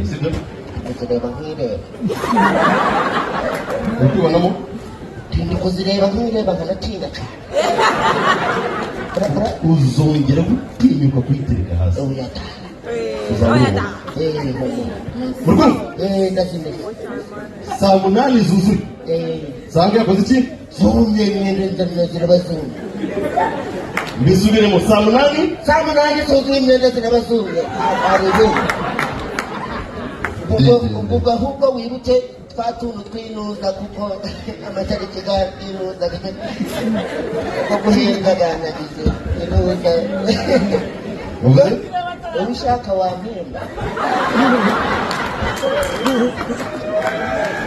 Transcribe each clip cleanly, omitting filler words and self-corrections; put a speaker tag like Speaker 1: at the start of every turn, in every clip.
Speaker 1: Sibyo?
Speaker 2: Kuzireba nk'ireba.
Speaker 1: Uri kwibonamo?
Speaker 2: Ndi kuzireba nk'ireba, nkanatinya cyane.
Speaker 1: Uzongera gutinyuka kuyitereka hasi,
Speaker 2: Oya da.
Speaker 1: uzaba uri umuntu.
Speaker 2: Eh.
Speaker 1: Uri kumva?
Speaker 2: Eh, ndazimeze.
Speaker 1: Saa 8 zuzuye, Sange yakoze iki?
Speaker 2: Zumye imyenda, ziraba zumye.
Speaker 1: Mbisubiremo, saa 8.
Speaker 2: Saa 8 zuzuye, imyenda ziraba zumye. Arebe ubwo ubwo, ahubwo wibuke twa tuntu twinuza, kuko amatariki ga inuza ko guhinga ganagize inuza.
Speaker 1: Uvuze?
Speaker 2: Ubishaka wampemba.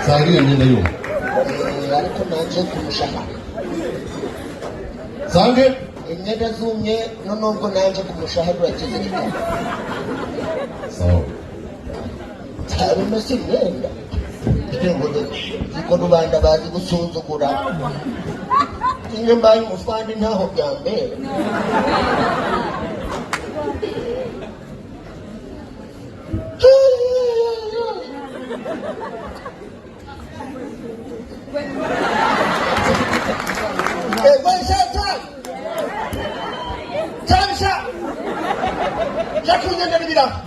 Speaker 1: Sange, iyo myenda yumye.
Speaker 2: Eh, ariko nanje ku mushahara.
Speaker 1: Sange.
Speaker 2: Imyenda zumye, no nubwo nanje ku mushahara urakizirikana.
Speaker 1: Sawa.
Speaker 2: Cyabimesa imyenda ziko rubanda bazi gusuzugura. Iyo mbaye umufandi ntaho byambera. Eh, we shaitan! Cyabisha! Cyakunyenda n'ibirago!